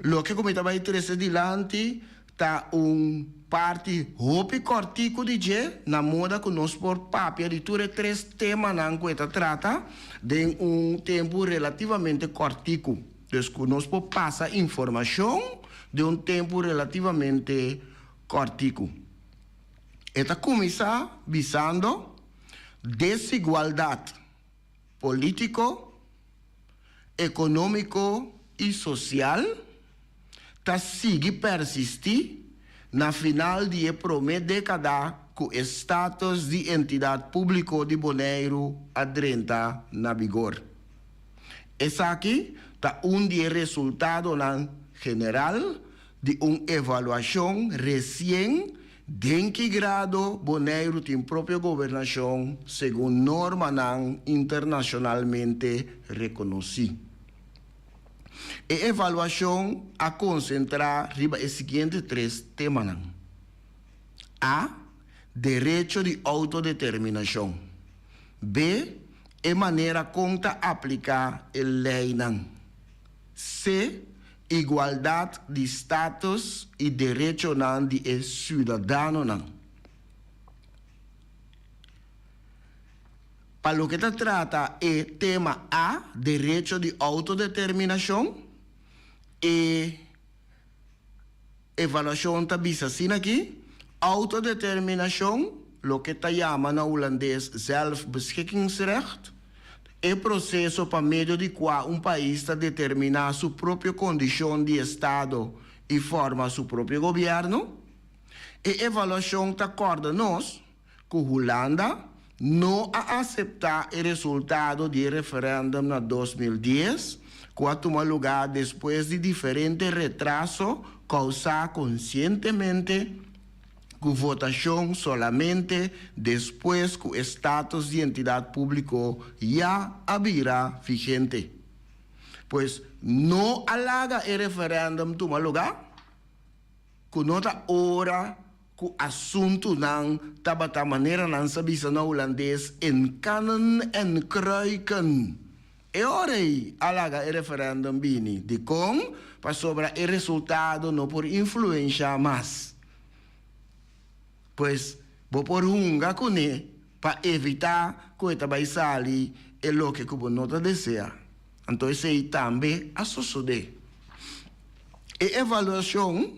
loke ku mi ta bai trese dilanti ta un parti hopi kòrtiku di dje, na moda ku nos por papia di tur e tres temanan ku e ta trata den un tempu relativamente kòrtiku. Dus ku nos por pasa informashon den un tempu relativamente kòrtiku. E ta kuminsá bisando, Desigualdat polítiko, ekonómiko i sosial ta sigui persistí na final di e promé dékada ku e status di entidat públiko di Boneiru a drenta na bigor. Esaki ta un di e resultadonan general di un evaluashon resien den ki grado Boneiru tin propio gobernashon segun normanan internashonalmente rekonosí. E evaluashon a konsentrá riba e siguiente tres temanan, A. Derecho di outodeterminashon. B. E manera kon ta apliká e leinan. C. Igualdat di status i derechonan di e siudadanonan. Pa loke ta trata e tema A, derecho di outodeterminashon, e Evaluashon ta bisa asina aki, Autodeterminashon, loke ta yama na hulandes zelfbeschikkingsrecht, e proseso pa medio di kua un pais ta determiná su propio kondishon di estado i forma su propio gobièrnu. E evaluashon ta kòrda nos ku Hulanda no a aseptá e resultado di e referèndum na 2010, ku a tuma lugá despues di diferente retraso kousá konsientemente ku votashon solamente despues ku e status di entidat públiko ya a bira vigente. Pues no a laga e referèndum tuma lugá. Ku no ta ora ku asuntunan tabata manera nan sa bisa na hulandes in kannen en kruiken. E ora ei a laga e referendum bini. Dikon? Pasobra e resultado no por influensha mas. Pues bo por hunga kuné pa evitá ku e ta bai sali e loke ku bo no ta deseá. Anto esei tambe a sosodé. E evaluashon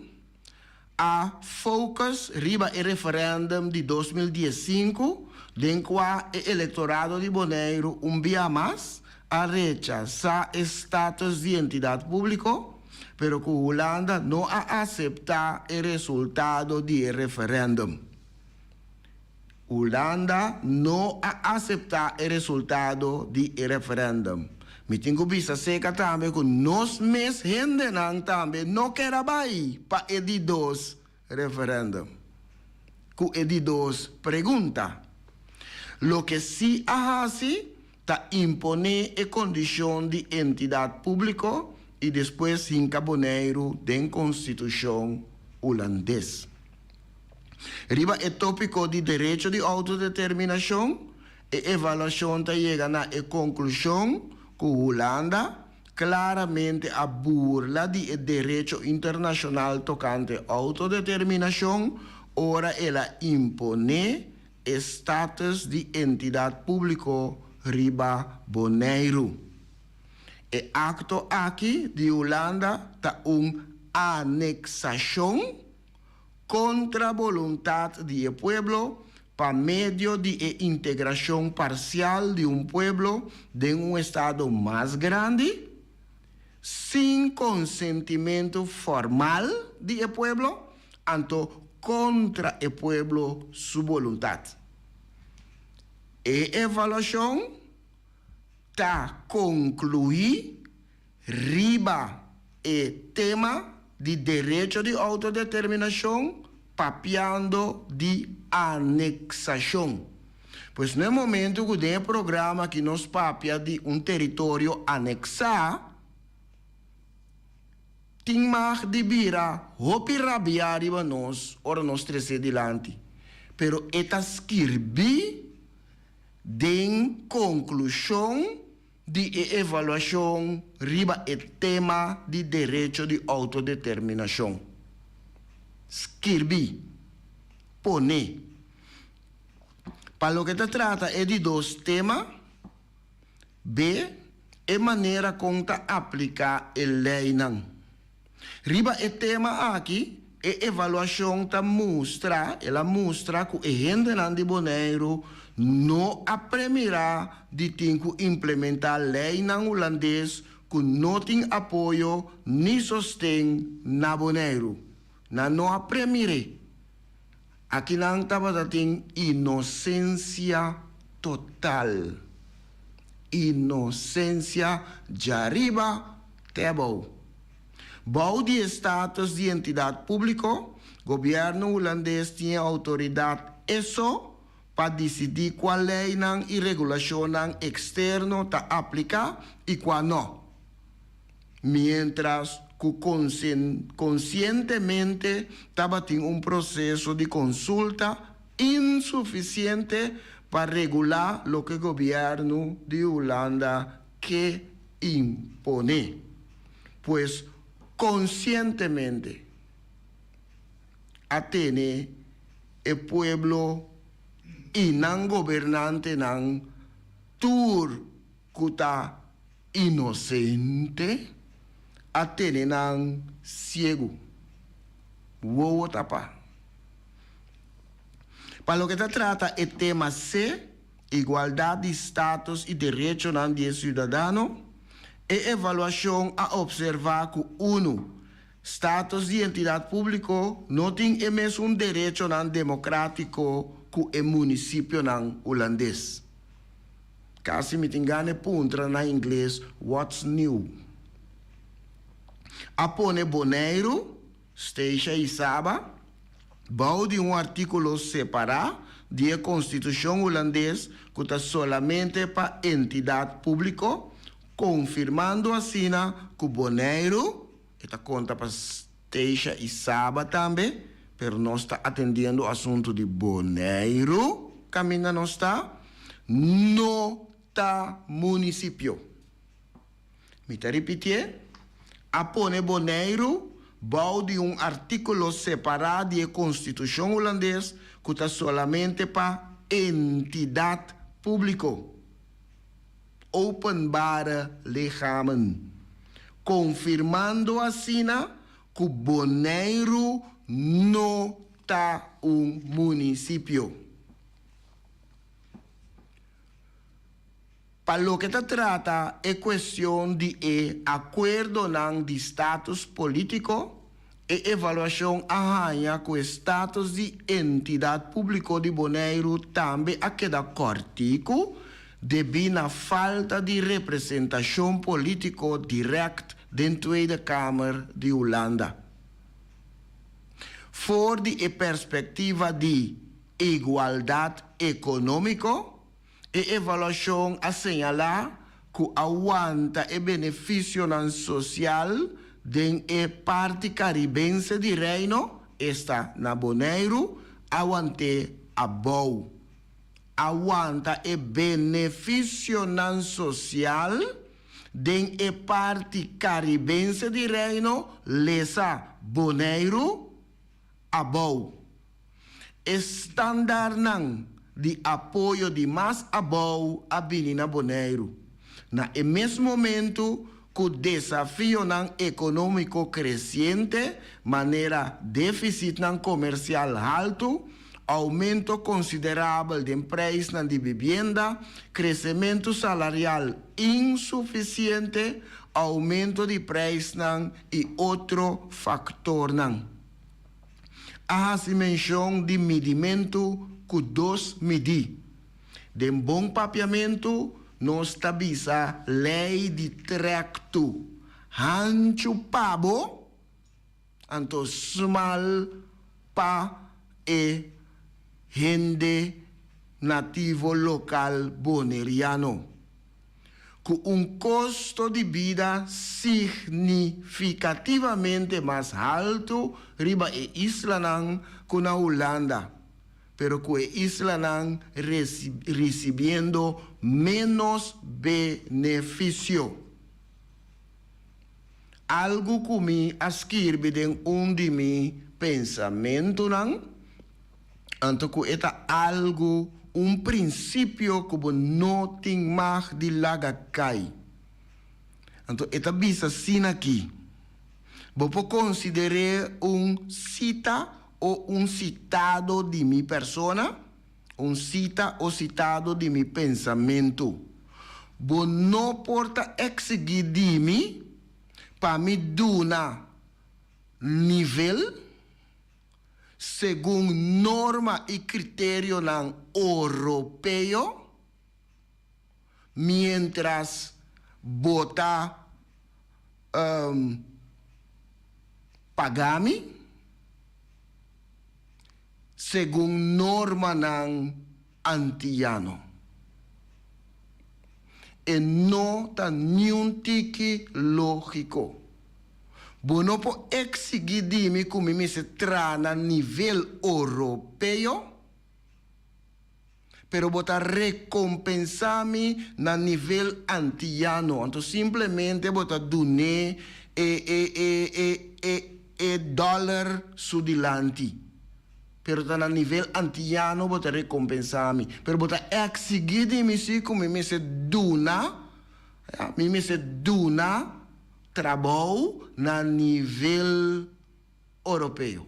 a focus riba e referendum di 2015 den kua e elektorado di Boneiru un bia mas a rechasá e status di entidat públiko, pero ku Hulanda no a aseptá e resultado di e referendum. Hulanda no a aseptá e resultado di e referendum. Mi tin ku bisa seka tambe ku nos mes hendenan tambe no ker a bai pa e di dos referendum ku e di dos pregunta. Loke si a hasi ta imponé e kondishon di entidat públiko i despues hinka Boneiru den konstitushon hulandes. Riba e tópiko di derecho di outodeterminashon, e evaluashon ta yega na e konklushon ku Hulanda klaramente a burla di e derecho internashonal tokante outodeterminashon ora el a imponé e status di entidat públiko riba Boneiru. E akto aki di Hulanda ta un aneksashon kontra boluntat di e pueblo pa medio di e integrashon parsial di un pueblo den un estado mas grandi, sin konsentimentu formal di e pueblo, anto kontra e pueblo su boluntat. E evaluashon ta konkluí Riba e tema di derecho di outodeterminashon papiando di aneksashon. Pues na e momento ku den e programa aki nos papia di un teritorio aneksá, tin mag di bira hopi rabiá riba nos ora nos tres'é dilanti. Pero e ta skirbí den konklushon di e evaluashon riba e tema di derecho di outodeterminashon. Skirbi. Pone. Pa loke ta trata e di dos tema, B, e manera kon ta apliká e leinan. Riba e tema aki. E evaluashon ta mustra, el a mustra ku e hendenan di Boneiru no a premirá di tin ku implementá leinan hulandes ku no tin apoyo ni sosten na Boneiru. Nan no a premir'é. Akinan tabata tin inosensia total. Inosensia djariba te abou. Bou di e status di entidat públiko, gobièrnu hulandes tin e outoridat e so pa disidí kua leinan i regulashonnan eksterno ta apliká i kua nò, miéntras ku konsientemente tabatin un proseso di konsulta insufisiente pa regulá loke gobièrnu di Hulanda ke imponé. Pues konsientemente a tene e pueblo i nan gobernantenan tur ku ta inosente, a tene nan siegu, wowo tapá. Pa loke ta trata e tema C, Igualdat di status i derechonan di e siudadano, e evaluashon a opservá ku unu, status di entidat públiko no tin e mesun derechonan demokrátiko ku e munisipionan hulandes. Kasi mi tin gana e puntra na ingles what's new. A pone Boneiru, Statia i Saba bou di un artíkulo separá di e konstitushon hulandes ku ta solamente pa entidat públiko, konfirmando asina ku Boneiru, e ta konta pa Statia i Saba tambe, pero nos ta atendiendo asuntu di Boneiru kaminda nos ta, no ta munisipio. Mi ta ripitié, a pone Boneiru bou di un artíkulo separá di e konstitushon hulandes ku ta solamente pa entidat públiko, openbare lichamen, konfirmando asina ku Boneiru no ta un munisipio. Pa loke ta trata e kuestion di e akuerdonan di status polítiko, e evaluashon a haña ku e status di entidat públiko di Boneiru tambe a keda kòrtiku debí na falta di representashon polítiko dirèkt den Tweede Kamer di Hulanda. For di e perspektiva di igualdat ekonómiko, E evaluashon a señalá ku a wanta e benefisionan sosial den e parti karibense di Reino, esta na Boneiru, a want'é abou. A wanta e benefisionan sosial den e parti karibense di Reino, lesa Boneiru, abou. E standaardnan di apoyo di mas abou a bini na Boneiru, na e mes momentu ku desafionan ekonómiko kresiente manera défisitnan komersial haltu, oumento konsiderabel den preisnan di bibienda, kresementu salarial insufisiente, oumento di preisnan i otro faktornan. A hasi menshon di midimentu ku dos midí. Den bon papiamentu nos ta bisa lei di trèktu, hanchu pa bo, anto smal pa e hende nativo lokal boneriano. Ku un kosto di bida significativamente mas haltu riba e islanan ku na Hulanda, pero ku e islanan risibiendo ménos benefisio. Algu ku mi a skirbi den un di mi pensamentunan. Anto ku e ta algu, un prinsipio ku bo no tin mag di laga kai. Anto e ta bisa asina aki, Bo por konsider'é un sita o un sitado di mi persona, un sita o sitado di mi pensamentu. Bo no por ta eksigí di mi pa mi duna nivel segun norma i kriterionan oropeo, miéntras bo ta paga mi segun normanan antiyano. E no ta niun tiki lógiko. Bo no por eksigí di mi ku mi mester traha na nivel oropeo, pero bo ta rekompensá mi na nivel antiyano. Anto simplemente bo ta dun'é e e e e e e dòler su dilanti. Pero ta na nivel antiyano bo ta rekompensá mi. Pero bo ta eksigí di mi si ku mi mester duna, ya, mi mester duna trabou na nivel oropeo.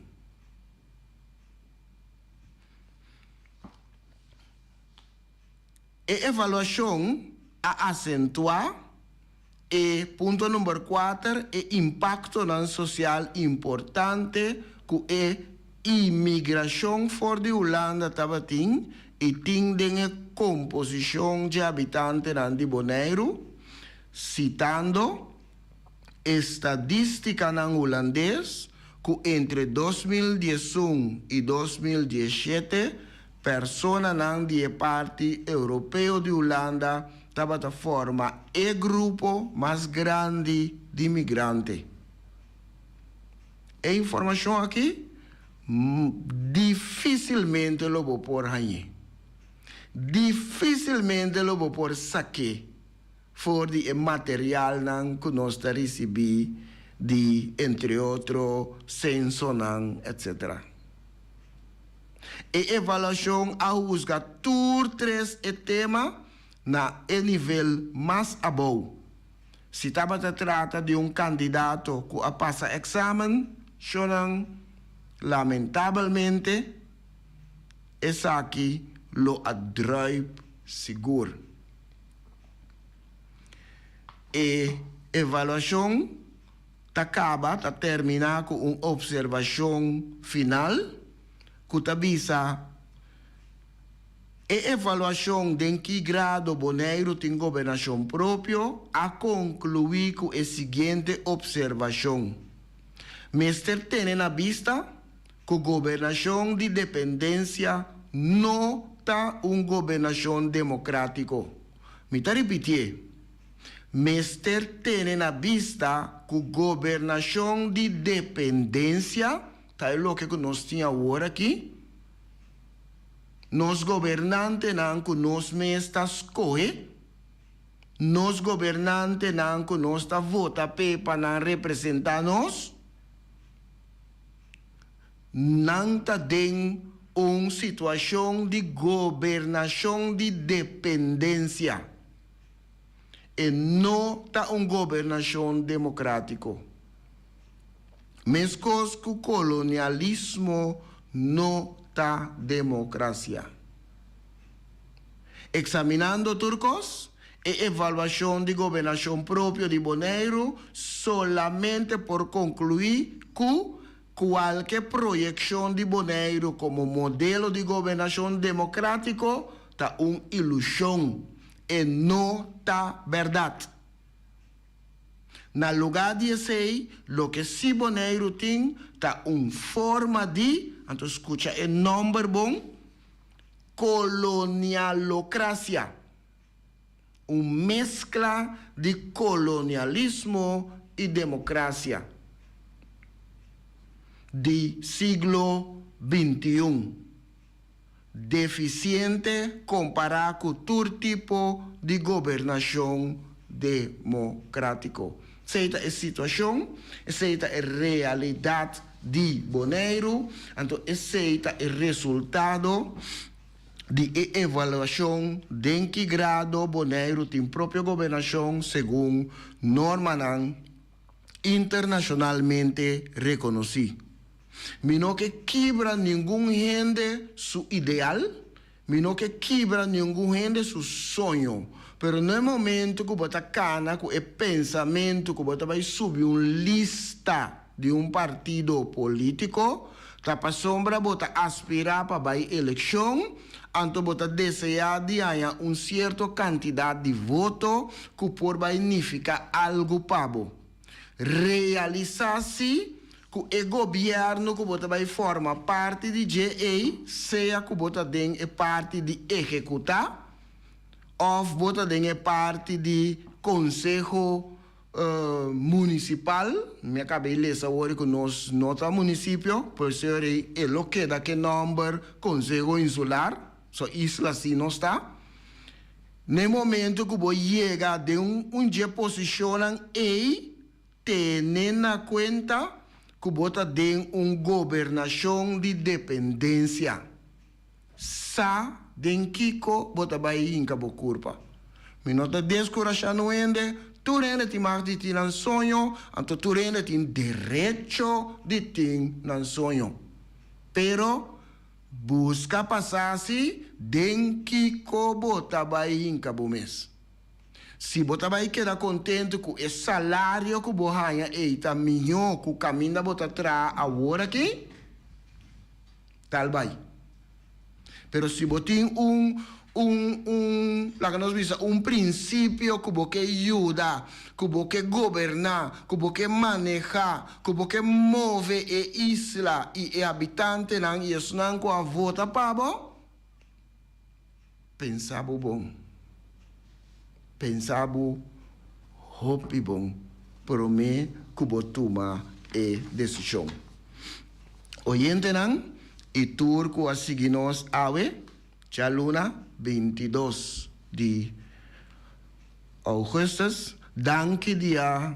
E evaluashon a asentuá e punto number kuater, e impaktonan sosial importante ku e imigrashon for di Hulanda tabatin i tin den e komposishon dje habitantenan di Boneiru, sitando Estadístikanan hulandes ku entre 2011 i 2017 personanan di e parti europeo di Hulanda tabata forma e grupo mas grandi di migrante. E informashon aki difísilmente lo bo por hañ'é. Difísilmente lo bo por sak'é. For di e materialnan ku nos ta risibí di entre otro sensonan etc. E evaluashon a husga tur tres e tema na e nivel mas abou. Si tabata trata di un kandidato ku a pasa èksamen, shonnan, lamentabelmente esaki lo a druip sigur. E evaluashon ta kaba, ta terminá ku un opservashon final ku ta bisa, E evaluashon den ki grado Boneiru tin gobernashon propio a konkluí ku e siguiente opservashon, Mester tene na bista ku gobernashon di dependensia no ta un gobernashon demokratiko. Mi ta ripitié, mester tene na bista ku gobernashon di dependensia ta e loke ku nos tin awor aki, nos gobernantenan ku nos mes ta skohe, nos gobernantenan ku nos ta vota p'e pa nan representá nos, Nan ta den un situashon di gobernashon di dependensia. E no ta un gobernashon demokratiko. Meskos ku kolonialismo no ta demokrasia. Eksaminando tur kos, e evaluashon di gobernashon propio di Boneiru solamente por konkluí ku kualke proyekshon di Boneiru komo modelo di gobernashon demokratiko ta un ilushon, e no ta bèrdat. Na lugá di esei, loke sí Boneiru tin ta un forma di, anto skucha e nòmber bon, kolonialokrasia. Un meskla di kolonialismo i demokrasia di siglo bintiun, defisiente kompará ku tur tipo di gobernashon demokrátiko. Esei ta e situashon, esei ta e realidat di Boneiru, anto esei ta e resultado di e evaluashon den ki grado Boneiru tin propio gobernashon segun normanan. internashonalmente rekonosí. Mi no ke kibra ningun hende su ideal, mi no ke kibra ningun hende su soño, pero no e momento ku bo ta kana ku e pensamentu ku bo ta bai subi un lista di un partido polítiko, ta pasobra bo ta aspirá pa bai elekshon, anto bo ta deseá di haña un sierto kantidat di voto ku por bai nifiká algu pa bo. Realisá si ku e gobièrnu ku bo ta bai forma parti di dje ei, sea ku bo ta den e parti di ehekutá òf bo ta den e parti di konseho munisipal, mi a kaba di lesa awor ku nos no ta munisipio, por eso ei e lo keda ku e nòmber Konseho Insular, so isla si nos ta. Na e momento ku bo yega den un dje posishonnan ei, tene na kuenta ku bo ta den un gobernashon di dependensia. Sa den kiko bo ta bai hinka bo kurpa. Mi no ta deskurashá no hende, tur hende tin mag di tin nan soño, anto tur hende tin derecho di tin nan soño. Pero Buska pa sa si den kiko bo ta bai hinka bo mes. Si bo ta bai keda kontentu ku e salario ku bo haña ei ta mihó ku kaminda bo ta traha awor aki, tal bai. Pero si bo tin un un un laga nos bisa un prinsipio ku bo ke yuda, ku bo ke goberná, ku bo ke manehá, ku bo ke move e isla i e habitantenan i esnan ku a vota pa bo, pensa bo bon. Pensa bo hopi bon promé ku bo tuma e desishon. Oyentenan i tur ku a sigui nos awe, Djaluna 22 di ougùstùs, danki di a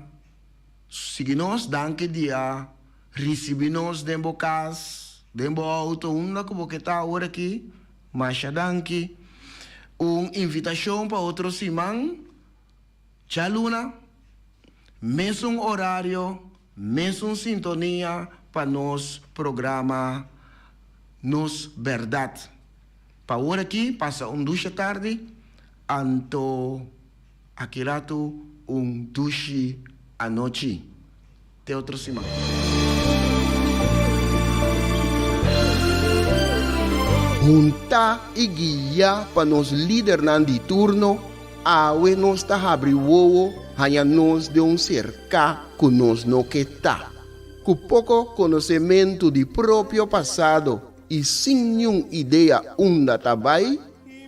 sigui nos, danki di a risibí nos den bo kas, den bo outo, unda ku bo ke ta awor aki, masha danki. Un invitashon pa otro siman, djaluna, mesun orario, mesun sintonia pa nos programa Nos Bèrdat. Pa awor aki pasa un dusha tardi, anto aki ratu un dushi anochi. Te otro siman. Huntá i guiá pa nos lidernan di turno, awe nos ta habri wowo haña nos den un serká ku nos no ke ta. Ku poko konosementu di propio pasado i sin niun idea unda ta bai,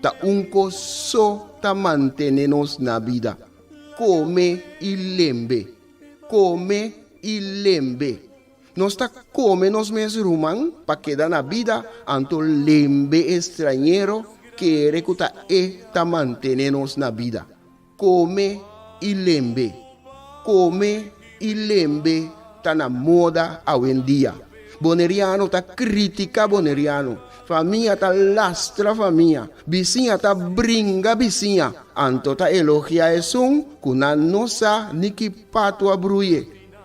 ta un kos so ta mantene nos na bida, kome i lembe, kome i lembe. Nos ta kome nos mes ruman pa keda na bida, anto lembe e strañero kere ku ta e ta mantene nos na bida. Kome i lembe. Kome i lembe ta na moda awendia. Boneriano ta kritika boneriano, famia ta lastra famia, bisiña ta bringa bisiña, anto ta elogia esun ku nan no sa ni ki patu a bruye.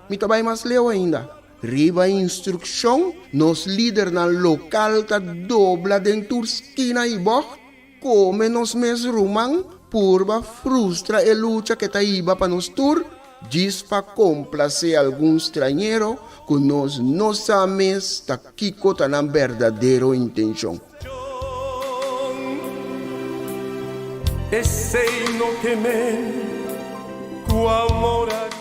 Mi ta bai mas leu ainda. Riba instrukshon, nos lidernan lokal ta dobla den tur skina i bògt Kome nos mes ruman purba frustra e lucha ke ta hiba pa nos tur, djis pa komplasé algun strañero ku nos no sa mes ta kiko ta nan berdadero intenshon. Esei no ke men ku amor a.